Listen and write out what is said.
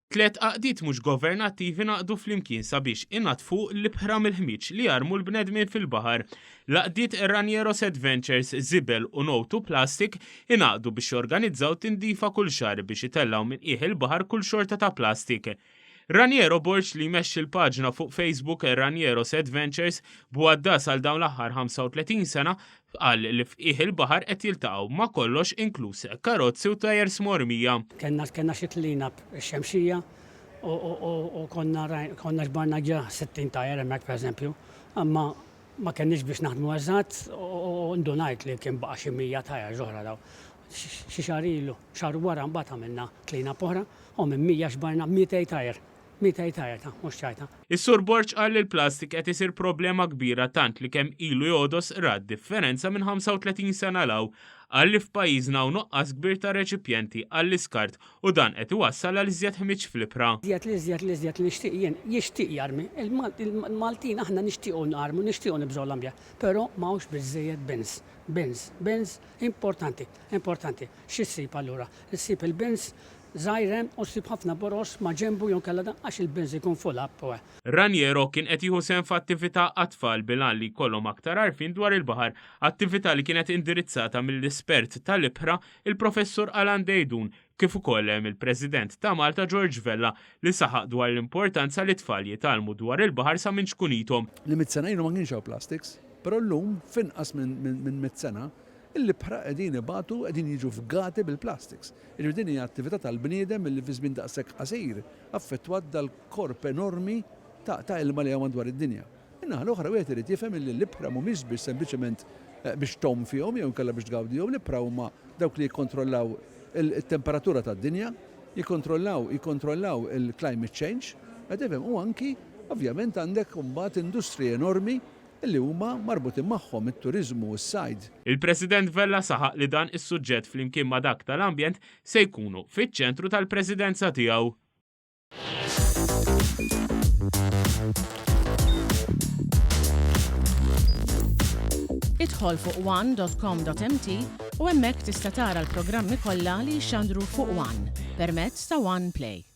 Tliet għaqdiet mhux governattivi ngħaqdu flimkien sabiex inaddfu l-ibħra mill-ħmieġ li jarmu l-bnedmin fil-baħar. L-għaqdiet Ranieros Adventures, Żibel u No to Plastic ingħaqdu biex jorganizzaw tindifa kull xahar biex itellgħu minn qiegħ il-baħar kull xorta ta' plastik. Raniero Borg li jmexxi l-paġna fuq Facebook Ranieros Adventures b'għaddas għal dawn l-aħħar 35 sena Qal li f'qiegħ il-baħar qed jiltaqgħu ma' kollox inkluż karozzi u tajers mormija. Kellna kellna xi clean up ix-Xemxija u u konna konna ġbarna ġa 60 tajer hemmhekk pereżempju, imma ma kenniex biex naħdmu eżatt u ndunajt li kien baqa' xi 100 tajers oħra daw. Xi xahar ilu, xahar wara mbagħad għamilna clean up oħra u minn 100 ġbarna 200 tajer. 200 tajer ta' mhux ċajta. Is-Sur Borg qal li l-plastik qed isir problema kbira tant li kemm ilu jogħdos ra d-differenza minn 35 sena 'l hawn. Qal li f'pajjiżna hawn nuqqas kbir ta' reċipjenti għall-iskart u dan qed iwassal għal iżjed ħmieġ fl-ibħra. Iżjed l-iżjed l-iżjed li nixtieq jien, jixtieq jarmi. Il-Maltin aħna nixtiequ narmu, nixtiequ nibżgħu l-ambjent, però m'hawnx biżżejjed bins. Bins, bins, importanti, importanti. Xi ssib allura? Issib il-bins Żgħir hemm u ssib ħafna boroż ma' ġenbu jew inkella dan għax il-bins ikun full up u hekk. Raniero kien qed jieħu sehem f'attività għat-tfal bil-għan li jkollhom aktar għarfien dwar il-baħar, attività li kienet indirizzata mill-espert tal-ibħra, il-Professur Alan Deidun, kif ukoll mill-President ta' Malta George Vella li saħaq dwar l-importanza li t-tfal jitgħallmu dwar il-baħar sa minn ċkunithom. Li mitt sena ilu ma kienx hawn plastics, però llum f'inqas minn mitt sena l-ibħra qegħdin ibatu, qegħdin jiġu fgati bil-plastics. Jiġifieri din hija attività tal-bniedem illi fi żmien daqshekk qasir affettwat dal-korp enormi ta' ta' ilma li hawn madwar id-dinja. Min-naħa l-oħra wieħed irid jifhem illi l-ibħra mhumiex biex sempliċement biex tgħum fihom jew inkella biex tgawdihom, l-ibħra huma dawk li jikkontrollaw it-temperatura tad-dinja, jikkontrollaw jikkontrollaw il-climate change, qed tifhem, u anki ovvjament għandek imbagħad industriji enormi li huma marbutin magħhom, it-turiżmu, is-sajd. Il-President Vella saħaq li dan is-suġġett flimkien ma' dak tal-ambjent se jkunu fiċ-ċentru tal-Presidenza tiegħu. Idħol fuq one.com.mt u hemmhekk tista' tara l-programmi kollha li jixxandru fuq One permezz ta' One Play.